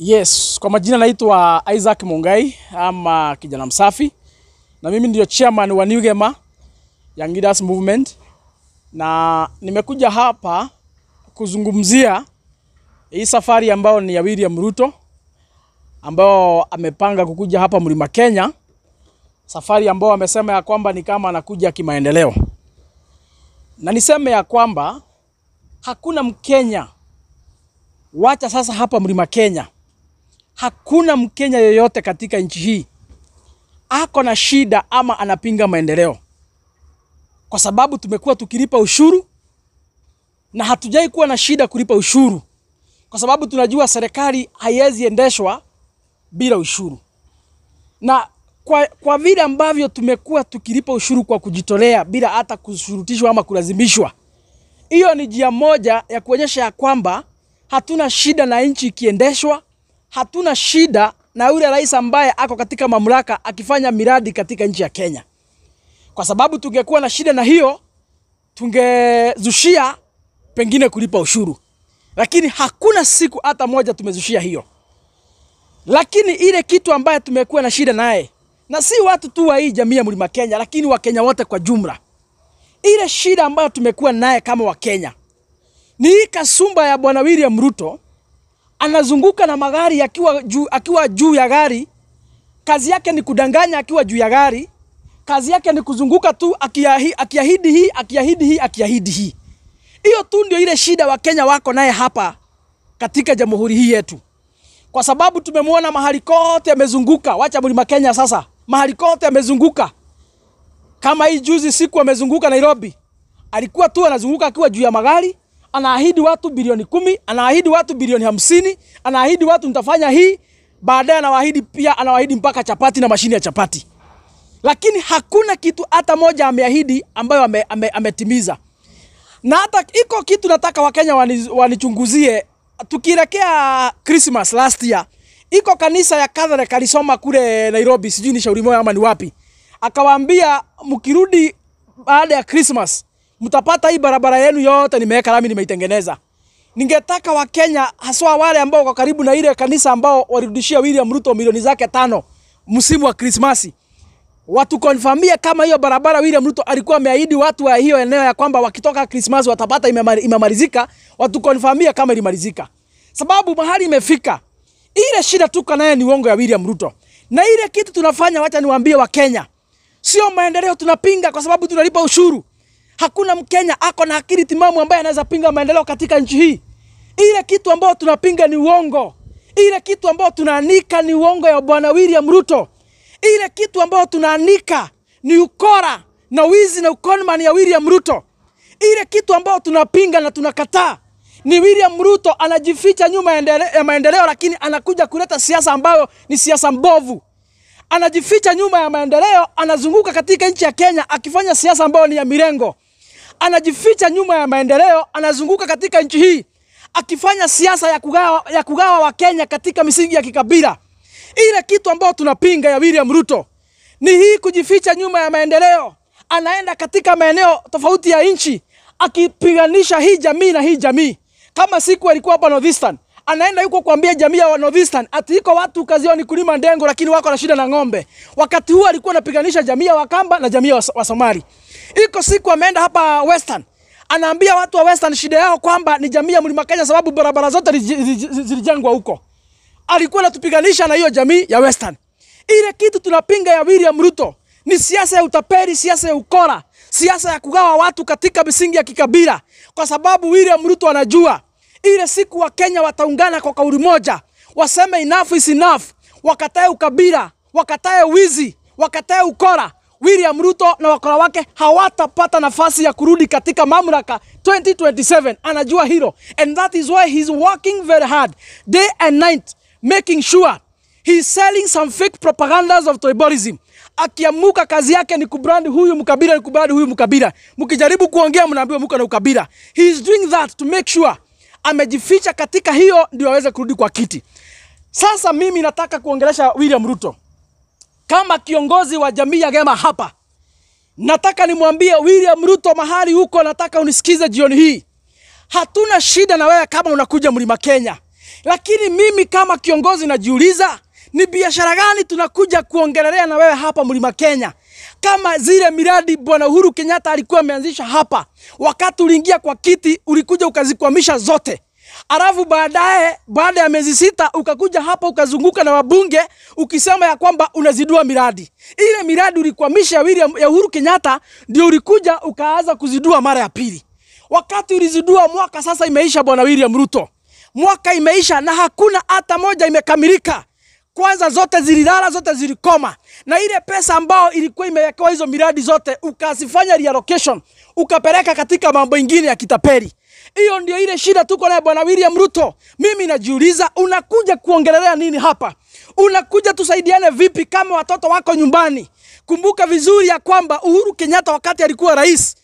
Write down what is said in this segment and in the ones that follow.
Yes, kwa majina naitwa Isaac Mungai ama kijana msafi, na mimi ndio chairman wa New Gema Young Leaders Movement, na nimekuja hapa kuzungumzia hii safari ambayo ni ya William Ruto ambao amepanga kukuja hapa Mlima Kenya, safari ambayo amesema ya kwamba ni kama anakuja kimaendeleo. Na niseme ya kwamba hakuna Mkenya, wacha sasa hapa Mlima Kenya, hakuna Mkenya yoyote katika nchi hii ako na shida ama anapinga maendeleo, kwa sababu tumekuwa tukilipa ushuru na hatujai kuwa na shida kulipa ushuru, kwa sababu tunajua serikali haiwezi endeshwa bila ushuru. Na kwa vile ambavyo tumekuwa tukilipa ushuru kwa kujitolea bila hata kushurutishwa ama kulazimishwa, hiyo ni njia moja ya kuonyesha ya kwamba hatuna shida na nchi ikiendeshwa, hatuna shida na yule rais ambaye ako katika mamlaka akifanya miradi katika nchi ya Kenya. Kwa sababu tungekuwa na shida na hiyo, tungezushia pengine kulipa ushuru. Lakini hakuna siku hata moja tumezushia hiyo. Lakini ile kitu ambaye tumekuwa na shida naye, na si watu tu wa hii jamii ya Mlima Kenya, lakini Wakenya wote kwa jumla, ile shida ambayo tumekuwa naye kama Wakenya ni hii kasumba ya Bwana William Ruto. Anazunguka na magari akiwa juu ya gari. Kazi yake ni kudanganya akiwa juu ya gari. Kazi yake ni kuzunguka tu akiahidi hii, akiahidi hii, akiahidi hii. Hiyo tu ndio ile shida Wakenya wako naye hapa katika jamhuri hii yetu. Kwa sababu tumemwona mahali kote amezunguka. Wacha Mlima Kenya sasa. Mahali kote amezunguka. Kama hii juzi siku amezunguka Nairobi. Alikuwa tu anazunguka akiwa juu ya magari. Anaahidi watu bilioni 10, anaahidi watu bilioni 50, anaahidi watu nitafanya hii, baadaye anawaahidi pia, anawaahidi mpaka chapati na mashini ya chapati. Lakini hakuna kitu hata moja ameahidi ambayo ametimiza. Na hata iko kitu nataka Wakenya wanichunguzie. Tukielekea Christmas last year, iko kanisa ya Catholic alisoma kule Nairobi, sijui ni Shauri Moyo ama ni wapi. Akawaambia mkirudi baada ya Christmas mtapata hii barabara yenu yote nimeweka lami, nimeitengeneza. Ningetaka Wakenya haswa wale ambao wako karibu na ile kanisa ambao walirudishia William Ruto milioni zake 5 msimu wa Krismasi, watu konfirmia kama hiyo barabara William Ruto alikuwa ameahidi watu wa hiyo eneo ya kwamba wakitoka Krismasi watapata imemalizika, watu konfirmia kama ilimalizika. Sababu mahali imefika, ile shida tuko naye ni uongo ya William Ruto. Na ile kitu tunafanya, wacha niwaambie Wakenya, sio maendeleo tunapinga kwa sababu tunalipa ushuru. Hakuna Mkenya ako na akili timamu ambaye anaweza pinga maendeleo katika nchi hii. Ile kitu ambayo tunapinga ni uongo. Ile kitu ambayo tunaanika ni uongo ya Bwana William Ruto. Ile kitu ambayo tunaanika ni ukora na wizi na ukonman ya William Ruto. Ile kitu ambayo tunapinga na tunakataa ni William Ruto anajificha nyuma ya maendeleo, lakini anakuja kuleta siasa ambayo ni siasa mbovu. Anajificha nyuma ya maendeleo, anazunguka katika nchi ya Kenya akifanya siasa ambayo ni ya mirengo. Anajificha nyuma ya maendeleo, anazunguka katika nchi hii akifanya siasa ya kugawa Wakenya katika misingi ya kikabila. Ile kitu ambayo tunapinga ya William Ruto ni hii kujificha nyuma ya maendeleo. Anaenda katika maeneo tofauti ya nchi akipiganisha hii jamii na hii jamii. Kama siku alikuwa hapa Northeastern, anaenda yuko kuambia jamii ya Northeastern ati iko watu kazi yao ni kulima ndengo lakini wako na shida na ng'ombe. Wakati huo alikuwa anapiganisha jamii ya Wakamba na jamii ya Wasomali. Iko siku ameenda hapa Western, anaambia watu wa Western shida yao kwamba ni jamii ya Mlima Kenya sababu barabara zote zilijengwa huko. Alikuwa anatupiganisha na hiyo jamii ya Western. Ile kitu tunapinga ya William Ruto ni siasa ya utapeli, siasa ya ukora, siasa ya kugawa watu katika misingi ya kikabila. Kwa sababu William Ruto anajua ile siku wa Kenya wataungana kwa kauli moja, waseme enough is enough, wakatae ukabila, wakatae wizi, wakatae ukora, William Ruto na wakora wake hawatapata nafasi ya kurudi katika mamlaka 2027. Anajua hilo, and that is why he's working very hard day and night, making sure he's selling some fake propagandas of tribalism. Akiamuka kazi yake ni kubrand huyu mkabila, ni kubrand huyu mkabila. Mkijaribu kuongea mnaambiwa mko na ukabila. He is doing that to make sure amejificha katika hiyo ndio aweze kurudi kwa kiti. Sasa mimi nataka kuongelesha William Ruto kama kiongozi wa jamii ya Gema hapa. Nataka nimwambie William Ruto mahali huko, nataka unisikize jioni hii. Hatuna shida na wewe kama unakuja Mlima Kenya. Lakini mimi kama kiongozi najiuliza, ni biashara gani tunakuja kuongelelea na wewe hapa Mlima Kenya? Kama zile miradi Bwana Uhuru Kenyatta alikuwa ameanzisha hapa, wakati uliingia kwa kiti ulikuja ukazikwamisha zote. Alafu baadaye, baada ya miezi 6 ukakuja hapa ukazunguka na wabunge ukisema ya kwamba unazidua miradi. Ile miradi ulikwamisha ya Uhuru Kenyatta ndio ulikuja ukaanza kuzidua mara ya pili. Wakati ulizidua mwaka sasa imeisha, Bwana William Ruto. Mwaka imeisha na hakuna hata moja imekamilika. Kwanza zote zililala, zote zilikoma. Na ile pesa ambao ilikuwa imewekewa hizo miradi zote ukazifanya reallocation, ukapeleka katika mambo ingine ya kitapeli. Hiyo ndio ile shida tuko nayo Bwana William Ruto. Mimi najiuliza, unakuja kuongelelea nini hapa? Unakuja tusaidiane vipi kama watoto wako nyumbani? Kumbuka vizuri ya kwamba Uhuru Kenyatta wakati alikuwa rais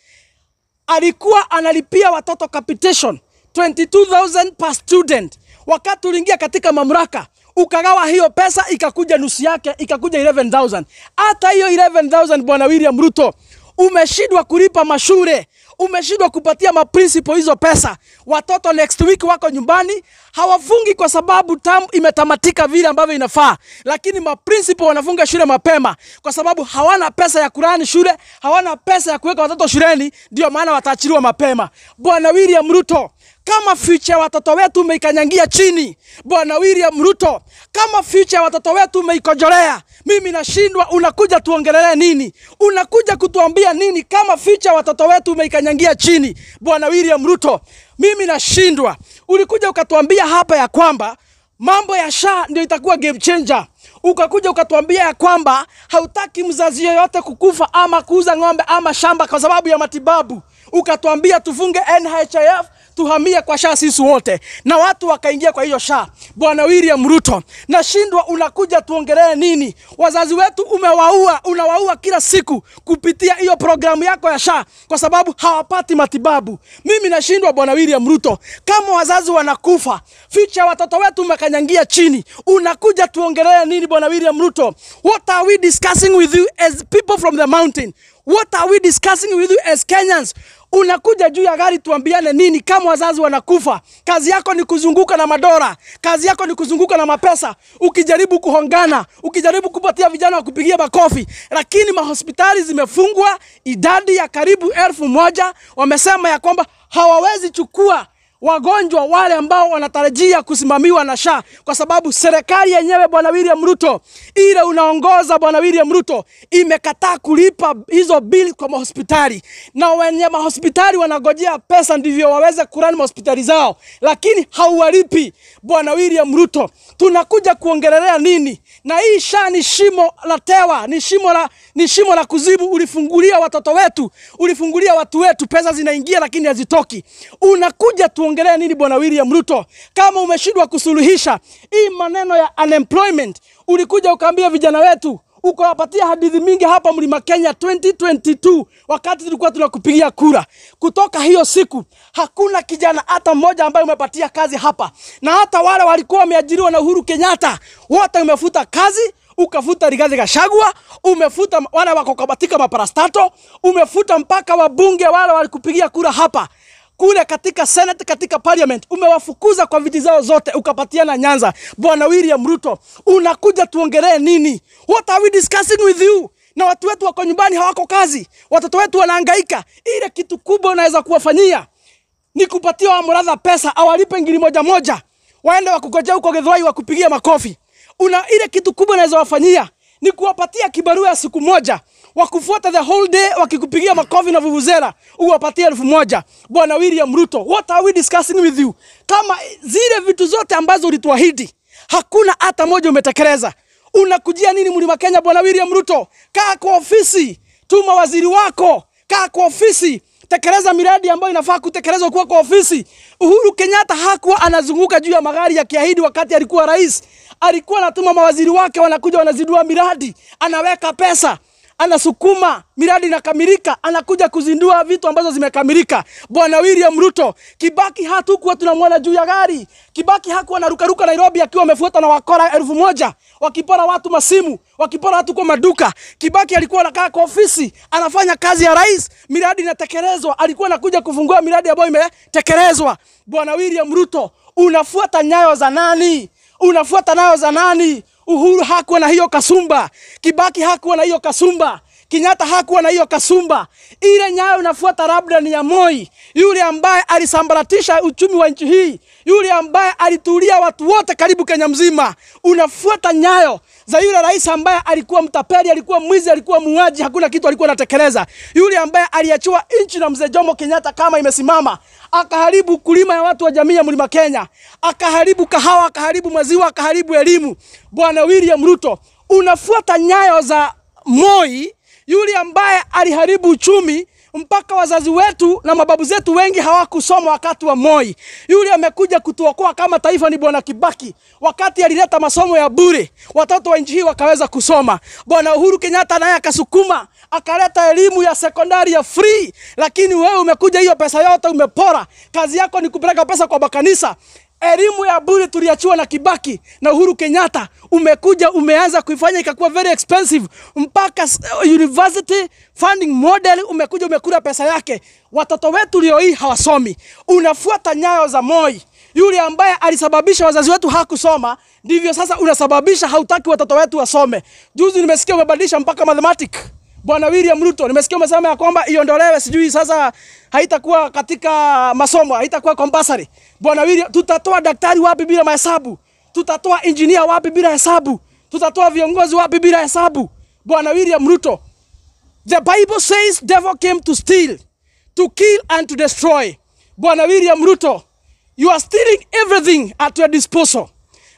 alikuwa analipia watoto capitation 22,000 per student. Wakati uliingia katika mamlaka ukagawa hiyo pesa, ikakuja nusu yake, ikakuja 11,000. Hata hiyo 11,000 Bwana William Ruto umeshindwa kulipa mashule, umeshindwa kupatia maprincipo hizo pesa. Watoto next week wako nyumbani, hawafungi kwa sababu term imetamatika vile ambavyo inafaa, lakini maprincipo wanafunga shule mapema kwa sababu hawana pesa ya kurani shule, hawana pesa ya kuweka watoto shuleni, ndio maana wataachiliwa mapema. Bwana William Ruto, kama future ya watoto wetu umeikanyangia chini, Bwana William Ruto, kama future ya watoto wetu umeikojolea, mimi nashindwa, unakuja tuongelee nini? Unakuja kutuambia nini kama future ya watoto wetu umeikanyangia chini? Bwana William Ruto, mimi nashindwa. Ulikuja ukatuambia hapa ya kwamba mambo ya SHA ndio itakuwa game changer. Ukakuja ukatuambia ya kwamba hautaki mzazi yoyote kukufa ama kuuza ng'ombe ama shamba kwa sababu ya matibabu. Ukatuambia tufunge NHIF, tuhamie kwa SHA sisi wote, na watu wakaingia kwa hiyo SHA. Bwana William Ruto, nashindwa, unakuja tuongelee nini? Wazazi wetu umewaua, unawaua kila siku kupitia hiyo programu yako ya SHA kwa sababu hawapati matibabu. Mimi nashindwa Bwana William Ruto, kama wazazi wanakufa, future watoto wetu umekanyangia chini, unakuja tuongelee nini Bwana William Ruto? What are we discussing with you as people from the mountain? What are we discussing with you as Kenyans? Unakuja juu ya gari tuambiane nini kama wazazi wanakufa? Kazi yako ni kuzunguka na madora, kazi yako ni kuzunguka na mapesa, ukijaribu kuhongana, ukijaribu kupatia vijana wa kupigia makofi, lakini mahospitali zimefungwa, idadi ya karibu 1,000 wamesema ya kwamba hawawezi chukua wagonjwa wale ambao wanatarajia kusimamiwa na SHA kwa sababu serikali yenyewe Bwana William Ruto, ile unaongoza Bwana William Ruto, imekataa kulipa hizo bili kwa mahospitali, na wenye mahospitali wanagojea pesa ndivyo waweze kurani mahospitali zao, lakini hauwalipi. Bwana William Ruto, tunakuja kuongelelea nini? Na hii SHA ni shimo la tewa, ni shimo la kuzibu. Ulifungulia watoto wetu, ulifungulia watu wetu, pesa zinaingia lakini hazitoki. Unakuja tuongelea nini Bwana William Ruto kama umeshindwa kusuluhisha hii maneno ya unemployment? Ulikuja ukaambia vijana wetu, ukawapatia hadithi mingi hapa Mlima Kenya 2022 wakati tulikuwa tunakupigia kura. Kutoka hiyo siku hakuna kijana hata mmoja ambaye umepatia kazi hapa, na hata wale walikuwa wameajiriwa na Uhuru Kenyatta wote umefuta kazi. Ukafuta Rigathi Gachagua, umefuta wale wako katika maparastato, umefuta mpaka wabunge wale walikupigia kura hapa kule katika Senate, katika Parliament, umewafukuza kwa viti zao zote, ukapatiana Nyanza. Bwana William Ruto, unakuja tuongelee nini? What are we discussing with you? Na watu wetu wako nyumbani hawako kazi, watoto wetu wanahangaika. Ile kitu kubwa unaweza kuwafanyia ni kupatia wa Muratha pesa, awalipe ngiri moja moja, waende wakukojea huko Githurai wakupigia makofi. Una ile kitu kubwa unaweza wafanyia ni kuwapatia kibarua ya siku moja, wakufuata the whole day wakikupigia makofi na vuvuzela, uwapatie 1,000. Bwana William Ruto, what are we discussing with you? Kama zile vitu zote ambazo ulituahidi hakuna hata moja umetekeleza, unakujia nini Mlima Kenya? Bwana William Ruto, kaa kwa ofisi, tuma waziri wako, kaa kwa ofisi, tekeleza miradi ambayo inafaa kutekelezwa kuwa kwa ofisi. Uhuru Kenyatta hakuwa anazunguka juu ya magari ya kiahidi wakati alikuwa rais. Alikuwa anatuma mawaziri wake, wanakuja wanazindua miradi, anaweka pesa, anasukuma miradi inakamilika, anakuja kuzindua vitu ambazo zimekamilika. Bwana William Ruto, Kibaki hatukuwa tunamwona juu ya gari. Kibaki hakuwa anarukaruka Nairobi akiwa amefuatwa na wakora 1,000 wakipora watu masimu, wakipora watu kwa maduka. Kibaki alikuwa anakaa kwa ofisi, anafanya kazi ya rais, miradi inatekelezwa, alikuwa anakuja kufungua miradi ambayo imetekelezwa. Bwana William Ruto, Unafuata nyayo za nani? Unafuata nyayo za nani? Uhuru hakuwa na hiyo kasumba. Kibaki hakuwa na hiyo kasumba. Kenyatta hakuwa na hiyo kasumba. Ile nyayo unafuata labda ni ya Moi, yule ambaye alisambaratisha uchumi wa nchi hii, yule ambaye alitulia watu wote karibu Kenya mzima. Unafuata nyayo za yule rais ambaye alikuwa mtapeli, alikuwa mwizi, alikuwa muuaji, hakuna kitu alikuwa anatekeleza. Yule ambaye aliachiwa nchi na mzee Jomo Kenyatta kama imesimama, akaharibu kulima ya watu wa jamii ya Mlima Kenya, akaharibu kahawa, akaharibu maziwa, akaharibu elimu. Bwana William Ruto, unafuata nyayo za Moi, yule ambaye aliharibu uchumi mpaka wazazi wetu na mababu zetu wengi hawakusoma wakati wa Moi. Yule amekuja kutuokoa kama taifa ni Bwana Kibaki, wakati alileta masomo ya bure, watoto wa nchi hii wakaweza kusoma. Bwana Uhuru Kenyatta naye akasukuma, akaleta elimu ya sekondari ya free, lakini wewe umekuja hiyo pesa yote umepora. Kazi yako ni kupeleka pesa kwa makanisa. Elimu ya bure tuliachiwa na Kibaki na Uhuru Kenyatta, umekuja umeanza kuifanya ikakuwa very expensive, mpaka university funding model umekuja umekula pesa yake. Watoto wetu leo hii hawasomi. Unafuata nyayo za Moi, yule ambaye alisababisha wazazi wetu hakusoma, ndivyo sasa unasababisha hautaki watoto wetu wasome. Juzi nimesikia umebadilisha mpaka mathematics. Bwana William Ruto, nimesikia umesema ya kwamba iondolewe, sijui sasa haitakuwa katika masomo, haitakuwa compulsory. Bwana William, tutatoa daktari wapi bila mahesabu? Tutatoa engineer wapi bila hesabu? Tutatoa viongozi wapi bila hesabu? Bwana William Ruto, the Bible says devil came to steal, to kill and to destroy. Bwana William Ruto, you are stealing everything at your disposal.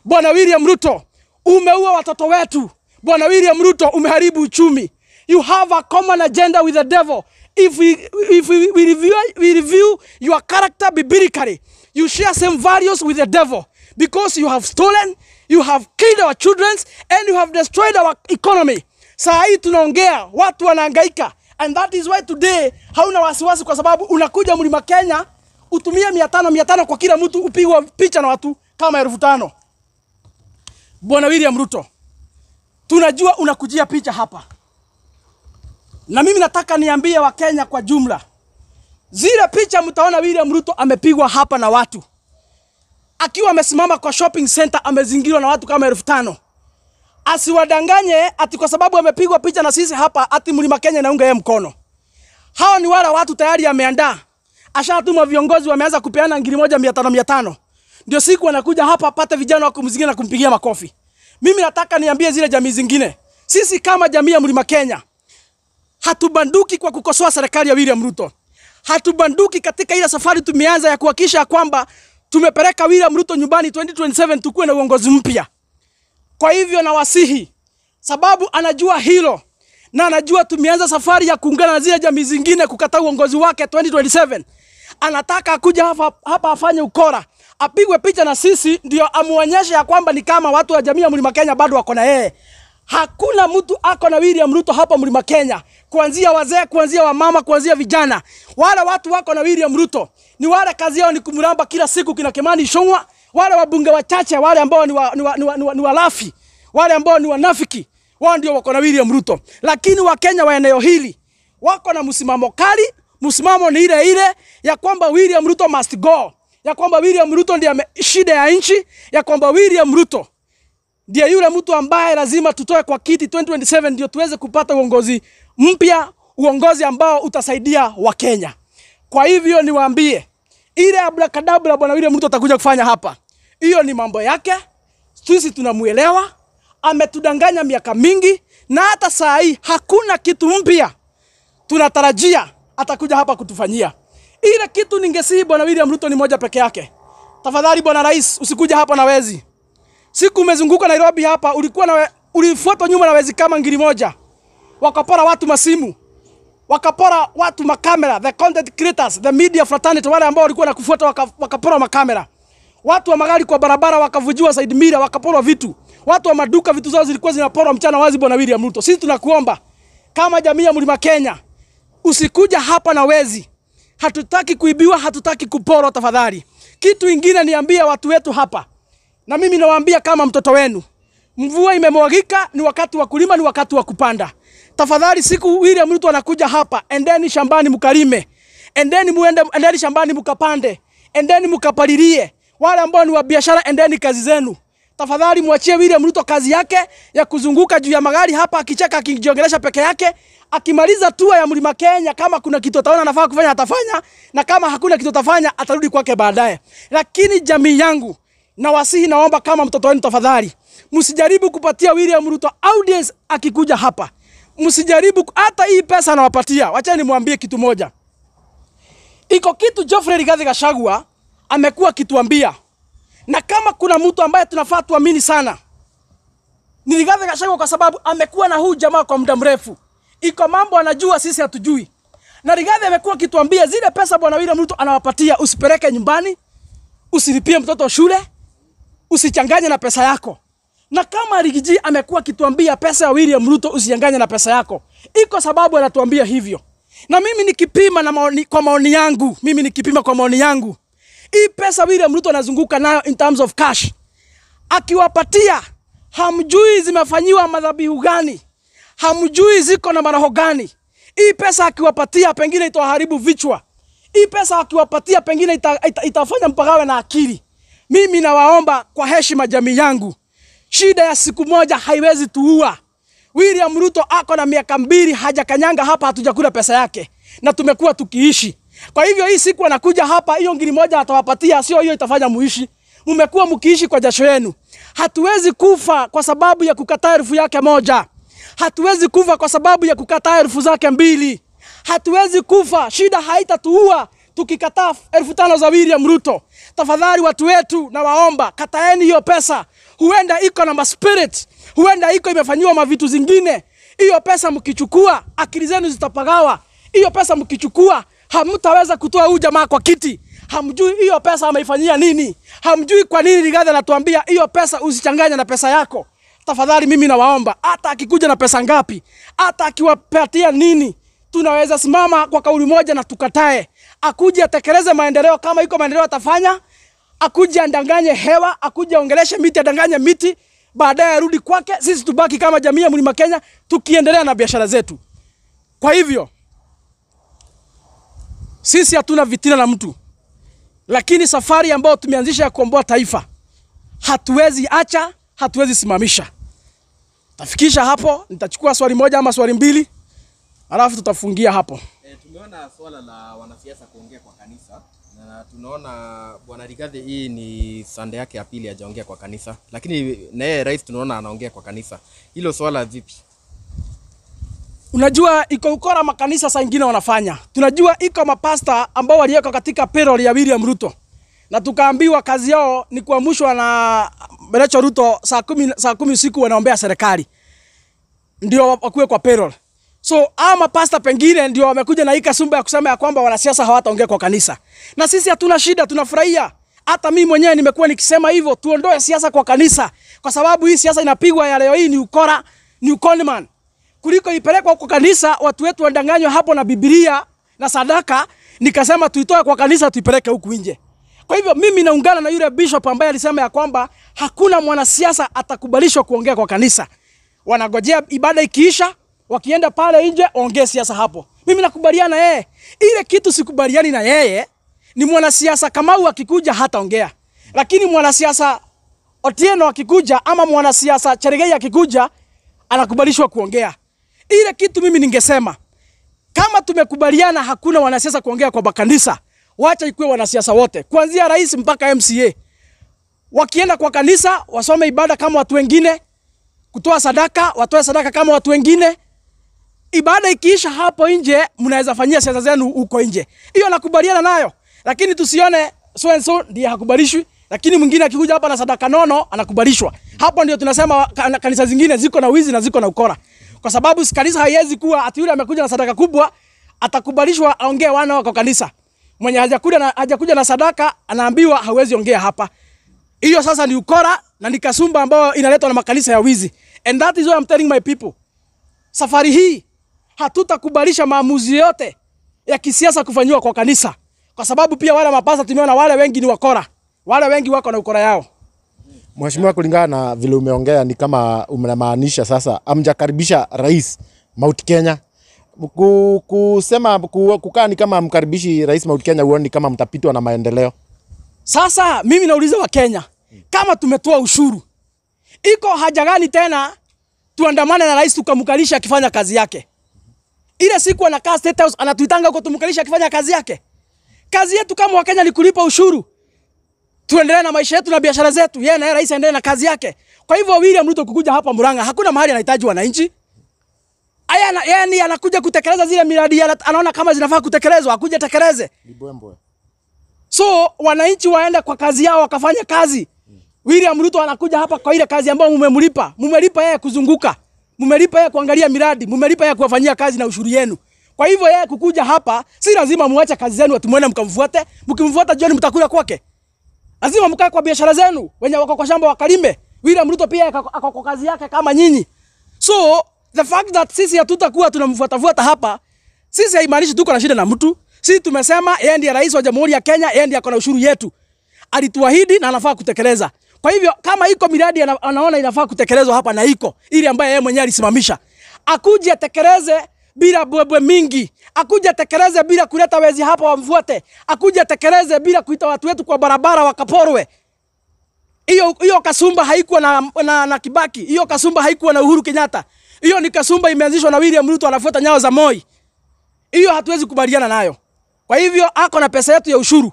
Bwana William Ruto, umeua watoto wetu. Bwana William Ruto, umeharibu uchumi. You have a common agenda with the devil. If we review your character biblically, you share same values with the devil, because you have stolen, you have killed our children, and you have destroyed our economy. Saa hii tunaongea, watu wanahangaika, and that is why today hauna wasiwasi, kwa sababu unakuja Mlima Kenya utumie 500 500 kwa kila mtu, upigwa picha na watu kama 5,000. Bwana William Ruto, tunajua unakujia picha hapa. Na mimi nataka niambie Wakenya kwa jumla, zile picha mtaona William Ruto amepigwa hapa na watu akiwa amesimama kwa shopping center, amezingirwa na watu kama 5,000. Asiwadanganye ati kwa sababu amepigwa picha na sisi hapa ati Mlima Kenya naunga yeye mkono. Hao ni wale watu tayari ameandaa, ashatuma viongozi wameanza kupeana 1,500 500 500. Ndio siku wanakuja hapa apate vijana wa kumzingira na kumpigia makofi. Mimi nataka niambie zile jamii zingine, sisi kama jamii ya Mlima Kenya hatubanduki kwa kukosoa serikali ya William Ruto. Hatubanduki katika ile safari tumeanza ya kuhakikisha kwamba tumepeleka William Ruto nyumbani 2027 tukue na uongozi mpya. Kwa hivyo nawasihi, sababu anajua hilo na anajua tumeanza safari ya kuungana na zile jamii zingine kukataa uongozi wake 2027. Anataka kuja hapa afanye ukora, apigwe picha na sisi ndio amuonyeshe ya kwamba ni kama watu wa jamii ya Mlima Kenya bado wako na yeye. Hakuna mtu ako na William Ruto hapa Mlima Kenya, kuanzia wazee, kuanzia wamama, kuanzia vijana. Wale watu wako na William Ruto ni wale kazi yao ni kumramba kila siku kina Kimani Ichung'wah, wale wabunge wachache, wale ambao ni walafi, wale ambao ni wanafiki, wao ndio wako na William Ruto. Lakini Wakenya wa eneo hili wako na msimamo kali. Msimamo ni ile ile ya kwamba William Ruto must go, ya kwamba William Ruto ndiye shida ya nchi, ya kwamba William Ruto ndiye yule mtu ambaye lazima tutoe kwa kiti 2027 ndio tuweze kupata uongozi mpya, uongozi ambao utasaidia Wakenya. Kwa hivyo niwaambie, ile abracadabra Bwana William Ruto atakuja kufanya hapa, hiyo ni mambo yake, sisi tunamuelewa. Ametudanganya miaka mingi na hata saa hii hakuna kitu mpya tunatarajia atakuja hapa kutufanyia. Ile kitu ningesihi Bwana William Ruto ni moja peke yake. Tafadhali Bwana Rais, usikuja hapa na wezi. Siku umezunguka Nairobi hapa, ulikuwa na ulifuatwa nyuma na wezi kama 1,000. Wakapora watu masimu, wakapora watu makamera, the content creators, the media fraternity, wale ambao walikuwa nakufuata wakapora makamera. Watu wa magari kwa barabara wakavujiwa side mirror, wakaporwa vitu. Watu wa maduka vitu zao zilikuwa zinaporwa mchana wazi. Bwana William Ruto, sisi tunakuomba kama jamii ya Mlima Kenya, usikuja hapa na wezi. Hatutaki kuibiwa, hatutaki kuporwa, tafadhali. Kitu ingine niambie watu wetu hapa, na mimi nawaambia kama mtoto wenu, mvua imemwagika, ni wakati wa kulima, ni wakati wa kupanda. Tafadhali siku William Ruto anakuja hapa, endeni shambani mkalime, endeni muende, endeni shambani mkapande, endeni mkapalilie. Wale ambao ni wa biashara, endeni kazi zenu. Tafadhali mwachie William Ruto kazi yake ya kuzunguka juu ya magari hapa akicheka akijiongelesha peke yake. Akimaliza tour ya Mlima Kenya, kama kuna kitu ataona anafaa kufanya atafanya, na kama hakuna kitu atafanya atarudi kwake baadaye. Lakini jamii yangu, nawasihi, naomba kama mtoto wenu, tafadhali msijaribu kupatia William Ruto audience akikuja hapa. Msijaribu hata hii pesa anawapatia. Wacha nimwambie kitu moja. Iko kitu Geoffrey Rigathi Gachagua amekuwa akituambia. Na kama kuna mtu ambaye tunafaa tuamini sana ni Rigathi Gachagua, kwa sababu amekuwa na huu jamaa kwa muda mrefu. Iko mambo anajua sisi hatujui. Na Rigathi amekuwa akituambia zile pesa bwana William Ruto anawapatia usipeleke nyumbani, usilipie mtoto shule, usichanganye na pesa yako. Na kama Rigiji amekuwa akituambia pesa ya William Ruto usichanganye na pesa yako, iko sababu anatuambia hivyo. Na mimi nikipima na maoni, kwa maoni yangu, mimi nikipima kwa maoni yangu, hii pesa William Ruto anazunguka nayo in terms of cash, akiwapatia hamjui zimefanyiwa madhabihu gani, hamjui ziko na maroho gani. Hii pesa akiwapatia pengine itawaharibu vichwa. Hii pesa akiwapatia pengine itafanya mpagawe na akili. Mimi nawaomba kwa heshima jamii yangu, shida ya siku moja haiwezi tuua. William Ruto ako na miaka 2 hajakanyanga hapa, hatujakula pesa yake na tumekuwa tukiishi. Kwa hivyo hii siku anakuja hapa, hiyo ngiri moja atawapatia, sio hiyo itafanya muishi. Mmekuwa mkiishi kwa jasho yenu. Hatuwezi kufa kwa sababu ya kukataa elfu yake moja. Hatuwezi kufa kwa sababu ya kukataa elfu zake 2. Hatuwezi kufa, shida haitatuua tukikataa 5,000 za William Ruto. Tafadhali watu wetu nawaomba, kataeni hiyo pesa. Huenda iko na spirit, huenda iko imefanyiwa mavitu zingine. Hiyo pesa mkichukua, akili zenu zitapagawa. Hiyo pesa mkichukua, hamtaweza kutoa huyu jamaa kwa kiti. Hamjui hiyo pesa ameifanyia nini. Hamjui kwa nini Rigathi anatuambia hiyo pesa usichanganye na pesa yako. Tafadhali mimi nawaomba, hata akikuja na pesa ngapi, hata akiwapatia nini, tunaweza simama kwa kauli moja na tukatae. Akuje atekeleze maendeleo, kama iko maendeleo atafanya. Akuje andanganye hewa, akuje aongeleshe miti, adanganye miti, baadaye arudi kwake. Sisi tubaki kama jamii ya Mlima Kenya tukiendelea na biashara zetu. Kwa hivyo sisi hatuna vitina na mtu, lakini safari ambayo tumeanzisha ya kukomboa taifa hatuwezi acha, hatuwezi simamisha. Tafikisha hapo, nitachukua swali moja ama swali mbili, alafu tutafungia hapo. Tumeona swala la wanasiasa kuongea kwa kanisa, na tunaona bwana Rigathi hii ni Sunday yake ya pili hajaongea kwa kanisa, lakini na yeye rais tunaona anaongea kwa kanisa. Hilo swala vipi? Unajua iko ukora makanisa saa nyingine wanafanya. Tunajua iko mapasta ambao waliwekwa katika payroll ya William Ruto, na tukaambiwa kazi yao ni kuamshwa na Rachel Ruto saa 10 usiku wanaombea serikali ndio wakuwe kwa payroll. So ama pasta pengine ndio wamekuja na hii kasumba ya kusema ya kwamba wanasiasa hawataongea kwa kanisa. Na sisi hatuna shida, tunafurahia. Hata mimi mwenyewe nimekuwa nikisema hivyo, tuondoe siasa kwa kanisa, kwa sababu hii siasa inapigwa ya leo hii ni ukora, ni uconman. Kuliko ipelekwa kwa kanisa watu wetu wadanganywe hapo na Biblia na sadaka, nikasema tuitoe kwa kanisa tuipeleke huku nje. Kwa hivyo mimi naungana na yule bishop ambaye alisema ya kwamba hakuna mwanasiasa atakubalishwa kuongea kwa kanisa. Wanagojea ibada ikiisha, wakienda pale nje ongee siasa hapo. Mimi nakubaliana yeye. Ile kitu sikubaliani na yeye ni mwanasiasa Kamau akikuja hataongea. Lakini mwanasiasa Otieno akikuja ama mwanasiasa Cherargei akikuja anakubalishwa kuongea. Ile kitu mimi ningesema, kama tumekubaliana hakuna wanasiasa kuongea kwa kanisa, wacha ikuwe wanasiasa wote, kuanzia rais mpaka MCA. Wakienda kwa kanisa wasome ibada kama watu wengine, kutoa sadaka watoe sadaka kama watu wengine. Ibada ikiisha hapo nje mnaweza fanyia siasa zenu huko nje. Hiyo nakubaliana nayo. Lakini tusione so and so ndiye hakubalishwi, lakini mwingine akikuja hapa na sadaka nono anakubalishwa. Hapo ndio tunasema kanisa zingine ziko na wizi na ziko na ukora. Kwa sababu kanisa haiwezi kuwa ati yule amekuja na sadaka kubwa atakubalishwa aongee wana kwa kanisa. Mwenye hajakuja na sadaka anaambiwa hawezi ongea hapa. Hiyo sasa ni ukora na ni kasumba ambayo inaletwa na makanisa ya wizi. And that is why I'm telling my people. Safari hii hatutakubalisha maamuzi yote ya kisiasa kufanyiwa kwa kanisa. Kwa sababu pia wale mapasta tumeona wale wengi ni wakora. Wale wengi wako na ukora yao. Mheshimiwa, kulingana na vile umeongea ni kama unamaanisha sasa hamjakaribisha rais Mount Kenya. Kusema kukaa ni kama mkaribishi rais Mount Kenya, huoni kama mtapitwa na maendeleo? Sasa mimi nauliza wa Kenya, kama tumetoa ushuru, iko haja gani tena tuandamane na rais tukamkalisha akifanya kazi yake? Ile siku anakaa State House anatuitanga huko tumkalisha akifanya kazi yake. Kazi yetu kama Wakenya ni kulipa ushuru, tuendelee na maisha yetu na biashara zetu, yeye na rais aendelee na kazi yake. Kwa hivyo William Ruto kukuja hapa Murang'a, hakuna mahali anahitaji wananchi. Aya, yani anakuja kutekeleza zile miradi anaona kama zinafaa kutekelezwa, akuja tekeleze. So wananchi waende kwa kazi yao wakafanya kazi. William Ruto anakuja hapa kwa ile kazi ambayo mmemlipa. Mmelipa yeye kuzunguka, mmelipa yeye kuangalia miradi, mmelipa yeye kuwafanyia kazi na ushuru yenu. Kwa hivyo yeye kukuja hapa si lazima muache kazi zenu ati muende mkamfuate. Mkimfuata jioni mtakula kwake. Lazima mkae kwa biashara zenu, wenye wako kwa shamba wakalime. William Ruto pia ako kwa kazi yake kama nyinyi. So the fact that sisi hatutakuwa tunamfuatafuata hapa, sisi haimaanishi tuko na shida na mtu. Sisi tumesema yeye ndiye rais wa Jamhuri ya Kenya, yeye ndiye ako na ushuru yetu. Alituahidi na anafaa kutekeleza. Kwa hivyo kama iko miradi anaona inafaa kutekelezwa hapa na iko ile ambayo yeye mwenyewe alisimamisha, akuje atekeleze bila bwebwe mingi, akuje atekeleze bila kuleta wezi hapa wamfuate, akuje atekeleze bila kuita watu wetu kwa barabara wakaporwe. Hiyo kasumba haikuwa na Kibaki, hiyo kasumba haikuwa na Uhuru Kenyatta. Hiyo ni kasumba imeanzishwa na William Ruto, anafuata nyayo za Moi. Hiyo hatuwezi kubaliana nayo. Kwa hivyo ako na pesa yetu ya ushuru.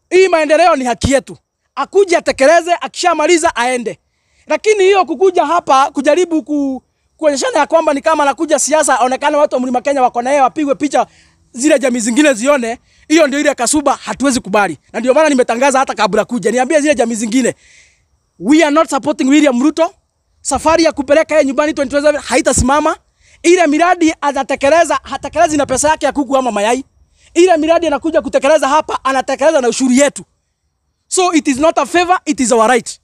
Hii maendeleo ni haki yetu. Akuje atekeleze, akishamaliza aende. Lakini hiyo kukuja hapa kujaribu kuonyeshana ya kwamba ni kama anakuja siasa, aonekane watu wa Mlima Kenya wako na yeye, wapigwe picha zile jamii zingine zione, hiyo ndio ile kasuba hatuwezi kubali. Na ndio maana nimetangaza hata kabla kuja, niambie zile jamii zingine, we are not supporting William Ruto. Safari ya kupeleka yeye nyumbani 2027 haitasimama. Ile miradi atatekeleza, hatekelezi na pesa yake ya kuku ama mayai. Ile miradi anakuja kutekeleza hapa, anatekeleza na ushuru yetu. So it is not a favor, it is our right.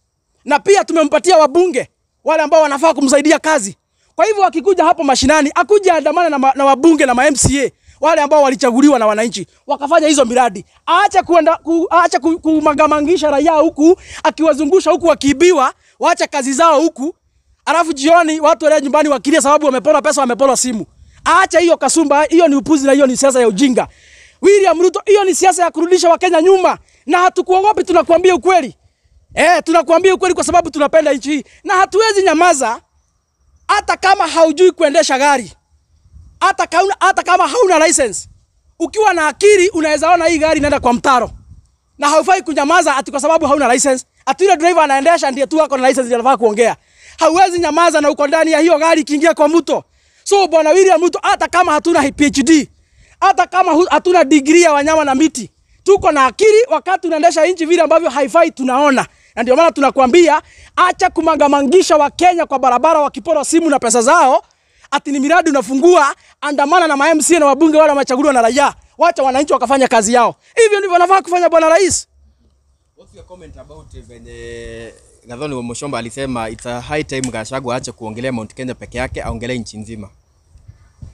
Na pia tumempatia wabunge wale ambao wanafaa kumsaidia kazi. Kwa hivyo akikuja hapo mashinani, akuja andamana na wabunge na ma MCA wale ambao walichaguliwa na wananchi, wakafanya hizo miradi. Aache kuenda aache kumangamangisha raia huku, akiwazungusha huku wakiibiwa, waache kazi zao huku. Alafu jioni watu wale nyumbani wakilia sababu wamepora pesa, wamepora simu. Aacha hiyo kasumba, hiyo ni upuzi na hiyo ni siasa ya ujinga. William Ruto, hiyo ni siasa ya kurudisha Wakenya nyuma, na hatukuogopi, tunakuambia ukweli. Tunakuambia ukweli kwa sababu tunapenda nchi hii na hatuwezi nyamaza. Hata kama haujui kuendesha gari, hata kama hauna license, ukiwa na akili unaweza ona hii gari inaenda kwa mtaro, na haufai kunyamaza ati kwa sababu hauna license. Ati yule driver anaendesha ndiye tu ako na license ndiye anafaa kuongea. Hauwezi nyamaza na uko ndani ya hiyo gari ikiingia kwa mto. So bwana William Ruto, hata kama hatuna PhD, hata kama hatuna degree ya wanyama na miti, tuko na akili. Wakati unaendesha nchi vile ambavyo haifai tunaona. Na ndio maana tunakuambia acha kumangamangisha Wakenya kwa barabara wakipora simu na pesa zao. Ati ni miradi unafungua, andamana na ma MCA na wabunge wale wamechaguliwa na raia. Wacha wananchi wakafanya kazi yao. Hivyo ndivyo wanafaa kufanya bwana rais. What's your comment about venye Gathoni Wamuchomba alisema it's a high time Gachagua aache kuongelea Mount Kenya peke yake, aongelee nchi nzima?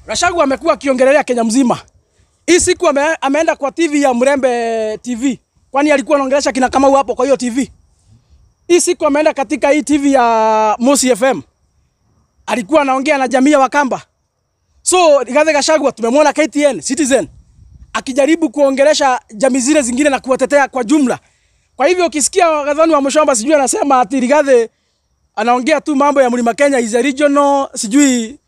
Gachagua amekuwa akiongelea Kenya mzima. Hii siku ameenda kwa TV ya Mrembe TV. Kwani alikuwa anaongelesha kina Kamau hapo kwa hiyo TV? Hii siku ameenda katika hii TV ya Mosi FM. Alikuwa anaongea na jamii ya Wakamba. So Rigathi Gachagua tumemwona KTN, Citizen akijaribu kuongelesha jamii zile zingine na kuwatetea kwa jumla. Kwa hivyo ukisikia Gathoni Wamuchomba sijui anasema ati Rigathi anaongea tu mambo ya Mlima Kenya is a regional sijui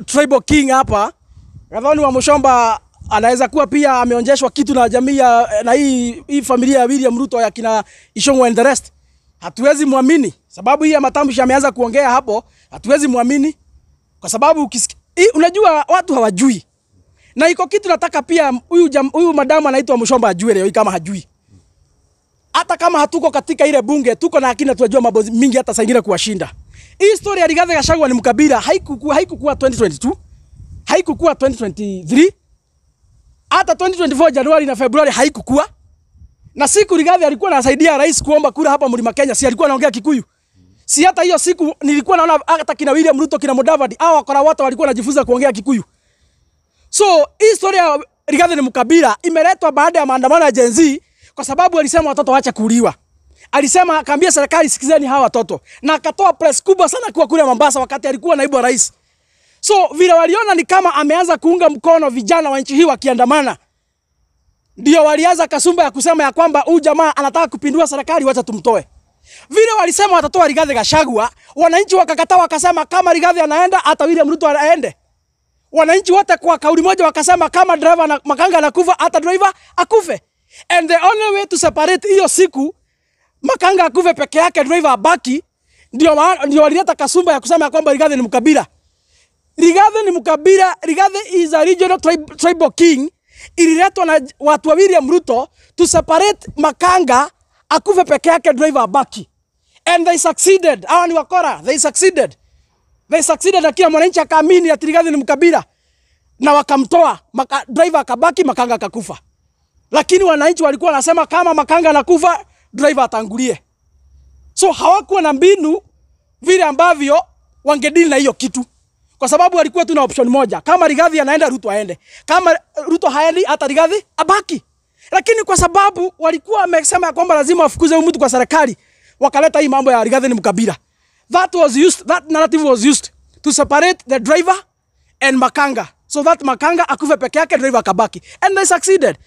tribal king hapa. Gathoni Wamuchomba anaweza kuwa pia ameonjeshwa kitu na jamii ya na hii familia ya William Ruto ya kina Ichung'wah and the rest. Hatuwezi muamini sababu hii ya matamshi ameanza kuongea hapo, hatuwezi muamini kwa sababu unajua watu hawajui. Na iko kitu nataka pia huyu madamu anaitwa Muchomba ajue leo kama hajui. Hata kama hatuko katika ile bunge, tuko na akili na tunajua mambo mingi hata saa ingine kuwashinda. Hii story ya Rigathi Gachagua ni mkabila, haikukuwa 2022, haikukuwa 2023, hata 2024 Januari na Februari haikukuwa. Na siku Rigathi alikuwa anasaidia rais kuomba kura hapa Mlima Kenya, si alikuwa anaongea Kikuyu? Si hata hiyo siku nilikuwa naona hata kina William Ruto, kina Mudavadi, hao wakora wote walikuwa wanajifunza kuongea Kikuyu. So hii story ya Rigathi ni mkabila imeletwa baada ya maandamano ya Gen Z kwa sababu alisema watoto waache kuuliwa. Alisema, akaambia serikali sikizeni hawa watoto, na akatoa press kubwa sana kwa kule Mombasa wakati alikuwa naibu wa rais. So vile waliona ni kama ameanza kuunga mkono vijana wa nchi hii wakiandamana, Ndio walianza kasumba ya kusema ya kwamba huyu jamaa anataka kupindua serikali, wacha tumtoe. Vile walisema watatoa Rigathi Gachagua, wananchi wakakataa, wakasema kama Rigathi anaenda hata William Ruto aende. Wananchi wote kwa kauli moja wakasema kama driver na Makanga anakufa hata driver akufe. And the only way to separate hiyo siku Makanga akufe peke yake, driver abaki, ndio walileta kasumba ya kusema kwamba Rigathi ni mkabila. Rigathi ni mkabila, Rigathi is a regional tribal king. Ililetwa na watu wa William Ruto to separate Makanga akufe peke yake, driver abaki. And they succeeded. Hawa ni wakora, they succeeded. They succeeded na kila mwananchi akaamini ati Rigathi ni mkabila. Na wakamtoa, driver akabaki, Makanga akakufa. Lakini wananchi walikuwa wanasema kama Makanga anakufa, driver atangulie. So hawakuwa na mbinu vile ambavyo wangedili na hiyo kitu. Kwa sababu walikuwa tu na option moja. Kama Rigathi anaenda, Ruto aende. Kama Ruto haendi, hata Rigathi abaki. Lakini kwa sababu walikuwa wamesema kwamba lazima wafukuze huyu mtu kwa serikali, wakaleta hii mambo ya Rigathi ni mkabila. That was used, that narrative was used to separate the driver and Makanga. So that Makanga akufe peke yake, driver akabaki. And they succeeded.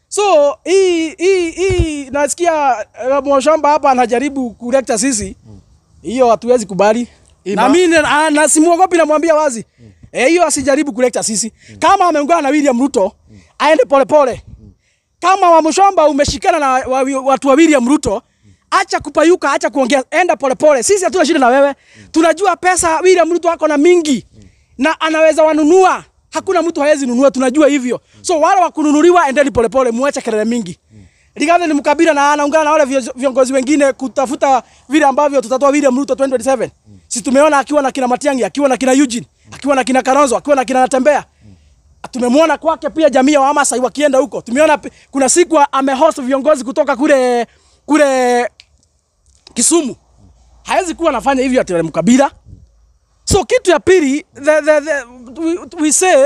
So hii nasikia Mwashamba hapa anajaribu kulecture sisi. Hiyo hatuwezi kubali. Na mimi na simuogopi, namwambia wazi. Hiyo asijaribu kulecture sisi. Kama ameungana na William Ruto, aende pole pole. Kama Wamushamba umeshikana na watu wa William Ruto, acha kupayuka, acha kuongea, enda pole pole. Sisi hatuna shida na wewe. Tunajua pesa William Ruto ako na mingi na anaweza wanunua. Hakuna mtu hawezi nunua, tunajua hivyo. So wale wa kununuliwa, endeni pole pole, muache kelele mingi. Rigathi ni mkabila na anaungana na wale viongozi wengine kutafuta vile ambavyo tutatoa William Ruto 2027. Si tumeona akiwa na kina Matiang'i, akiwa na kina Eugene, akiwa na kina Kalonzo, akiwa na kina Natembea. Tumemwona kwake pia jamii ya Wamasai wakienda huko. Tumeona kuna siku amehost viongozi kutoka kule Kisumu. Hawezi kuwa anafanya hivyo ati mkabila. So kitu ya pili, we say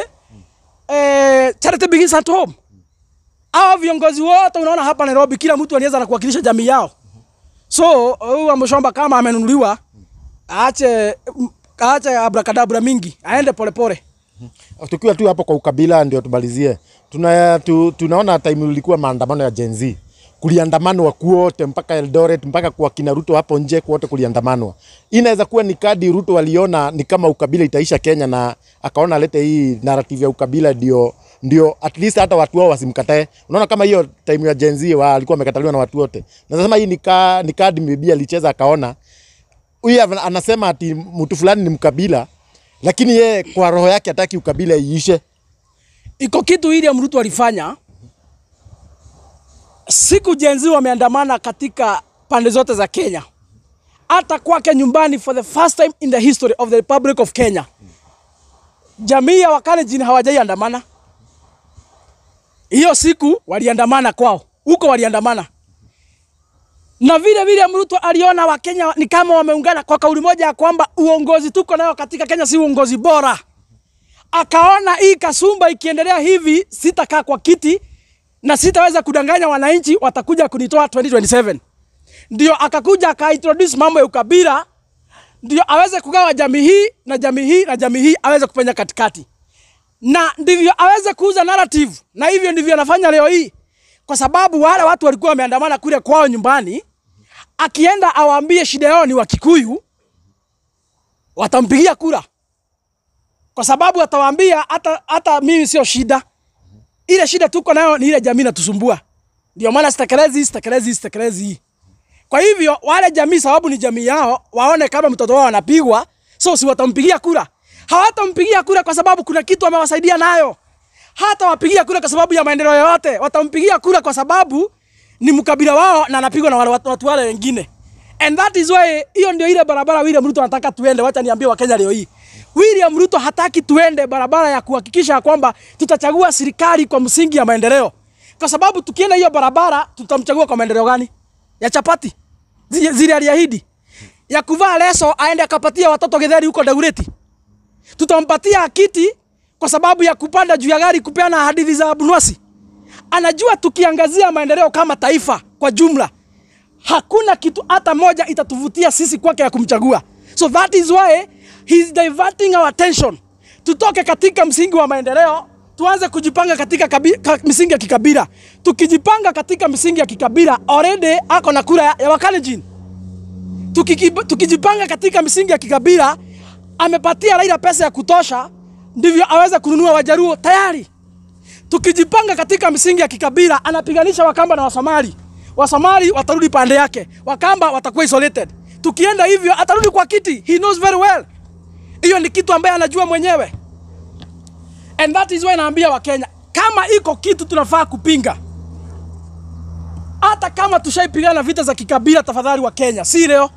charity begins at home. Hawa viongozi wote unaona hapa Nairobi, kila mtu anaweza na kuwakilisha jamii yao. So huyu Wamuchomba kama amenunuliwa, aache abracadabra mingi, aende pole pole. Tukiwa tu hapo kwa ukabila ndio tumalizie. Tunaona time ilikuwa maandamano ya Gen Z. Kuliandamanwa kwote mpaka Eldoret, mpaka kwa kina Ruto hapo nje kwote kuliandamanwa. Inaweza kuwa ni kadi Ruto waliona ni kama ukabila itaisha Kenya na akaona alete hii narrative ya ukabila ndio at least hata watu wao wasimkatae. Unaona kama hiyo time ya Gen Z walikuwa wamekataliwa na watu wote. Na sasa hii ni kadi maybe alicheza akaona huyu anasema ati mtu fulani ni mkabila, lakini yeye kwa roho yake hataki ukabila iishe. Iko kitu William Ruto alifanya. Siku Gen Z wameandamana katika pande zote za Kenya. Hata kwake nyumbani for the first time in the history of the Republic of Kenya. Jamii ya Wakalenjin hawajaiandamana. Hiyo siku waliandamana kwao. Huko waliandamana. Na vile William Ruto aliona Wakenya ni kama wameungana kwa kauli moja ya kwamba uongozi tuko nayo katika Kenya si uongozi bora. Akaona hii kasumba ikiendelea hivi sitakaa kwa kiti na sitaweza kudanganya wananchi, watakuja kunitoa 2027. Ndio akakuja akaintroduce mambo ya ukabila, ndio aweze kugawa jamii hii na jamii hii na jamii hii, aweze kupenya katikati. Na ndivyo aweze kuuza narrative, na hivyo ndivyo anafanya leo hii. Kwa sababu wale watu walikuwa wameandamana kule kwao nyumbani, akienda awaambie shida yao ni Wakikuyu, watampigia kura. Kwa sababu atawaambia hata mimi sio shida. Ile shida tuko nayo ni ile jamii inatusumbua. Ndio maana sitekelezi. Kwa hivyo wale jamii, sababu ni jamii yao, waone kama mtoto wao anapigwa, so si watampigia kura. Hawatampigia kura kwa sababu kuna kitu amewasaidia nayo. Hata wapigia kura kwa sababu ya maendeleo yote, watampigia kura kwa sababu ni mkabila wao na anapigwa na watu wale wengine. And that is why hiyo ndio ile barabara William Ruto anataka tuende. Wacha niambie Wakenya leo hii. William Ruto hataki tuende barabara ya kuhakikisha kwamba tutachagua serikali kwa msingi ya maendeleo. Kwa sababu tukienda hiyo barabara tutamchagua kwa maendeleo gani? Ya chapati zile aliahidi, ya kuvaa leso aende akapatia watoto githeri huko Dagoretti. Tutampatia kiti kwa sababu ya kupanda juu ya gari kupeana hadithi za Abunwasi. Anajua tukiangazia maendeleo kama taifa kwa jumla, hakuna kitu hata moja itatuvutia sisi kwake ya kumchagua. So that is why he's diverting our attention. Tutoke katika msingi wa maendeleo, Tuanze kujipanga katika misingi ya kikabila. Tukijipanga katika misingi ya kikabila, already ako na kura ya Wakalenjin. Tukijipanga katika misingi ya kikabila, amepatia Raila pesa ya kutosha ndivyo aweze kununua Wajaruo tayari. Tukijipanga katika misingi ya kikabila, anapiganisha Wakamba na Wasomali. Wasomali watarudi pande yake, Wakamba watakuwa isolated. Tukienda hivyo atarudi kwa kiti. He knows very well. Hiyo ni kitu ambaye anajua mwenyewe. And that is why naambia Wakenya, kama iko kitu tunafaa kupinga, hata kama tushaipigana vita za kikabila, tafadhali wa Kenya, si leo.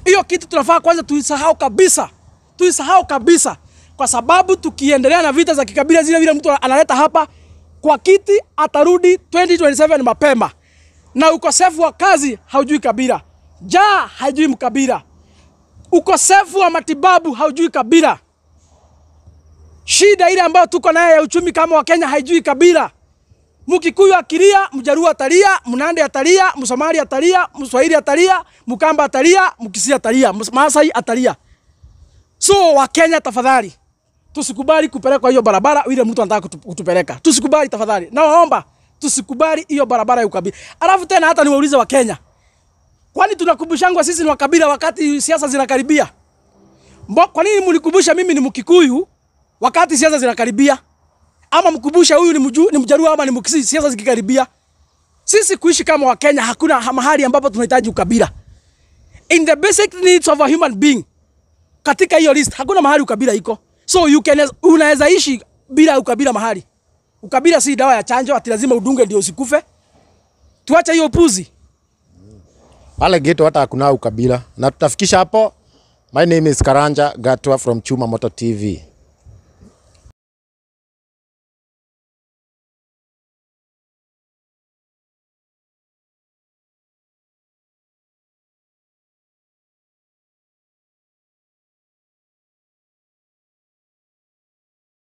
Hiyo kitu tunafaa kwanza tuisahau kabisa, tuisahau kabisa, kwa sababu tukiendelea na vita za kikabila zile vile mtu analeta hapa kwa kiti, atarudi 2027 mapema. Na ukosefu wa kazi haujui kabila, njaa haijui mkabila, ukosefu wa matibabu haujui kabila, shida ile ambayo tuko nayo ya uchumi kama Wakenya haijui kabila. Mkikuyu akilia, Mjaruo atalia, Mnandi atalia, Msomali atalia, Mswahili atalia, Mkamba atalia, Mkisii atalia, Maasai atalia. So Wakenya tafadhali, tusikubali kupelekwa hiyo barabara ile mtu anataka kutupeleka. Tusikubali tafadhali. Nawaomba tusikubali hiyo barabara ya ukabila. Alafu tena hata niwaulize Wakenya, kwani tunakumbushangwa sisi ni wakabila wakati siasa zinakaribia? Kwa nini mlikumbusha mimi ni Mkikuyu wakati siasa zinakaribia? Ama mkumbusha huyu ni Mjaruo ama ni Mkisii siasa zikikaribia? Sisi kuishi kama Wakenya hakuna mahali ambapo tunahitaji ukabila. In the basic needs of a human being, katika hiyo list hakuna mahali ukabila iko. So you can, unaweza ishi bila ukabila mahali. Ukabila si dawa ya chanjo ati lazima udunge ndio usikufe. Tuache hiyo upuzi. Pale ghetto hata hakuna ukabila. Na tutafikisha hapo. My name is Karanja Gatwa from Chuma Moto TV.